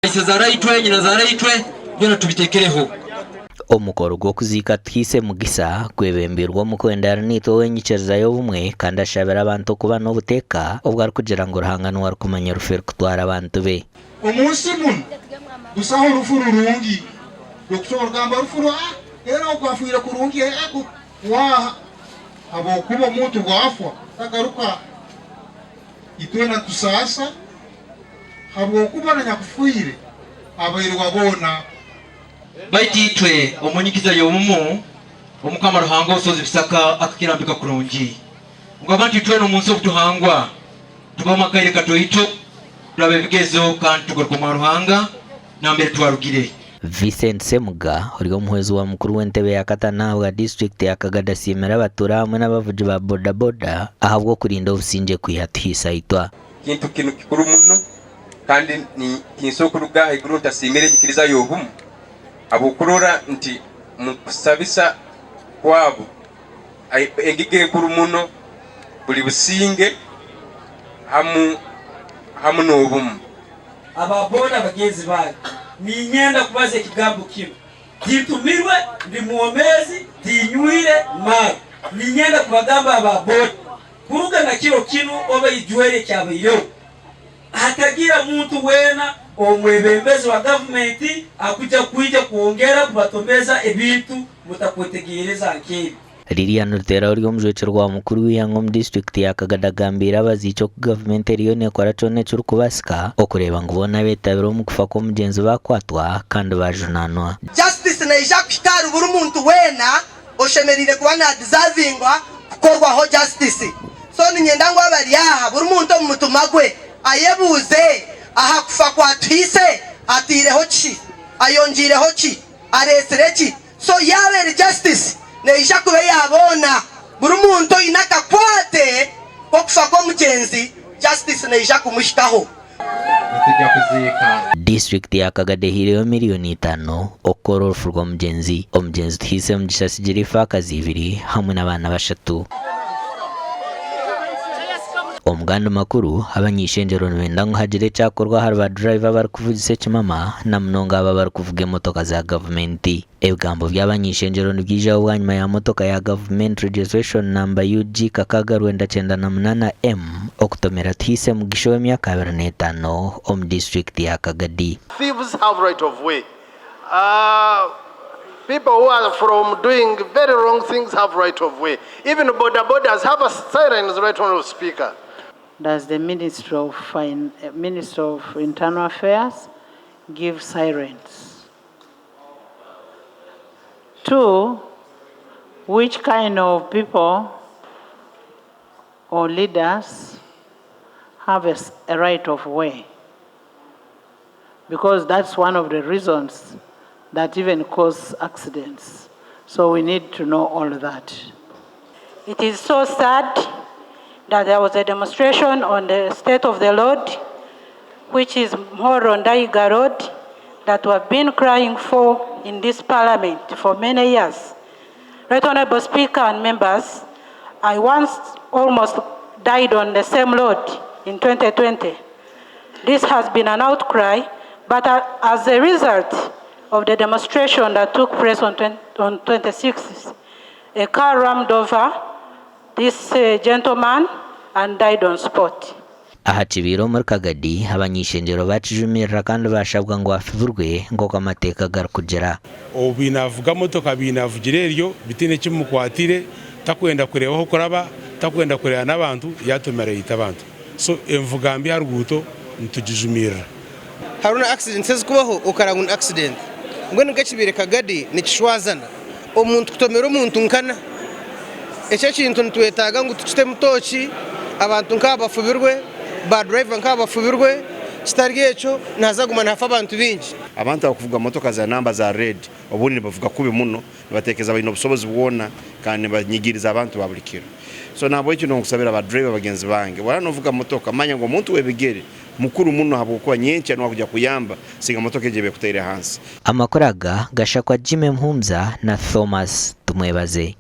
Ishezaara itwe, nyinazaara itwe, byona tubiteekereho. Omukoro gw'okuziika Tuhiise Mugisa gwebembeirwe omukwenda Arinaitwe ow'enyikiriza y'obumwe kandi ashabire abantu okuba n'obuteeka obwo arikugira ngu Ruhanga niwe arikumanya orufu erikutwara abantu be. Omu nsi munu busaho rufu rurungi rw'okusobora kugamba rufu rwa era ogu afiire kurungi waaha habwokuba omuntu bw'afa tagaruka itwena tusaasa. Habwokuba na nyakufiire abaire wa boona. Baitu itwe omu nyikiza y'obumu, Omukama Ruhanga Obusobozi Bisaka akakirambika kurungi ngu abantu itwena omu nsi obutuhangwa tubamu akaire katoito, turaba ebigezo kandi tugaruka omwa Ruhanga nambere twarugire. Vincent Ssemuga ori omuhwezi wa mukuru w'entebe ya katano ahabwa disiturikiti ya Kagadi asiimire abatuura hamwe n'abavugi ba boda boda ahabw'okurinda obusingye kwiha Tuhiisa aitwa. Kintu kinu kikuru muno, kandi tinsobora kuruga haiguru ntasiimire enyikiriza y'obumu habw'okurora nti mukusabisa kwabo engiga enkuru muno buli businge hamu hamu n'obumu. Aba boona bagenzi bange, niinyenda kubaza ekigambo kinu, Tintumirwe, ndi mwomeezi, tinywire marwa. Niinyenda kubagamba aba boona. Kuruga na kiro kinu oba ijweri ekyabaireho, hatagira muntu weena omwebembezi wa gavumenti akuja kwija kwongera kubatomeza ebintu mutakwetegereza nk'ebi. Lilian Rutera ori omujwekyerwa wa mukuru w'eihanga omu disiturikiti ya Kagadi agambiire abaziiki oku gavumenti eriyo nekora kyona ekirikubaasika okureeba ngu boona abetabire omu kufa kw'omugyenzi baakwatwa kandi baajunanwa. Justice neija kuhika ahari buri muntu weena oshemereire kuba na deservingwa kukorwaho justice. So ninyenda ngu abari aha buri muntu omu mutima gwe ayebuuze aha kufa kwa Tuhiise ataireho ki? Ayongyeireho ki? Areetsire ki? So yaaba eri justice neija kuba eya boona. Buri muntu oine akakwate k'okufa kw'omugyenzi justice neija kumuhikaho. Nitujya kuziika. Disiturikiti ya Kagadi ehaireyo miriyoni itano okukora orufu rw'omugyenzi. Omugyenzi Tuhiise Mugisha atsigire efaakazi ibiri hamwe n'abaana bashatu. Omu gandi makuru, abany'eishengyero nibenda ngu hagire ekyakorwa ahari ba duraiva abarikuvugisa ekimama na munonga abo abarikuvuga emotoka za gavumenti. Ebigambo by'abany'eishengyero nibyijaho bwanyima ya motoka ya gavumenti registration number UG 6998 M okutomera Tuhiise Mugisha ow'emyaka 25 omu disiturikiti ya Kagadi. Thieves have right of way. People who are from doing very wrong things have right of way. Even boda bodas have a sirens right on speaker. Does the Ministry of, fin Ministry of Internal Affairs give sirens? 2, Which kind of people or leaders have a, a right of way? Because that's one of the reasons that even cause accidents. So we need to know all that. It is so sad that there was a demonstration on the state of the road, which is Mhoro Ndaiga Road, that we have been crying for in this parliament for many years. Right Honorable Speaker and members, I once almost died on the same road in 2020. This has been an outcry, but as a result of the demonstration that took place on, 20, on 26th, a car rammed over this gentleman and died on spot. Aha kibaire omuri Kagadi, abany'eishengyero baakijumirira kandi baashabwa ngu afubirwe nk'oku amateeka garikugira. Obu naavuga motoka abaire naavugira eryo bitaine eki bimukwatire, takwenda kureeba ah'okuraba, takwenda kureeba n'abantu, yaatomera yaita abantu. So envuga mbi aha ruguuto nitugijumirira. Hariho na accidents ezikubaho okareba ngu ni accident. Mbwenu nk'ekibaire Kagadi nikishwazana omuntu kutomera omuntu nkana. Ekyo ekintu nitwetaaga ngu tukitemu tooki, abantu nk'aba bafubirwe, ba driver nk'aba bafubirwe, kitari ekyo nihaza kuguma nihafa abantu baingi. Abantu abakuvuga motoka za namba za red obundi nibavuga kubi muno, nibatekereza baine obusobozi bwona kandi nibanyigiriza abantu ba buli kiro. So nahabwekyo nonkusabira ba driver bagenzi bange, bworaba novuga motoka manya ngu omuntu webigere mukuru muno habwokuba nyenkya nuwe akuja kuyamba singa motoka egyo eba ekutaire hansi. Amakuru aga gashakwa Jimmy Muhumuza na Thomas Tumwebaze.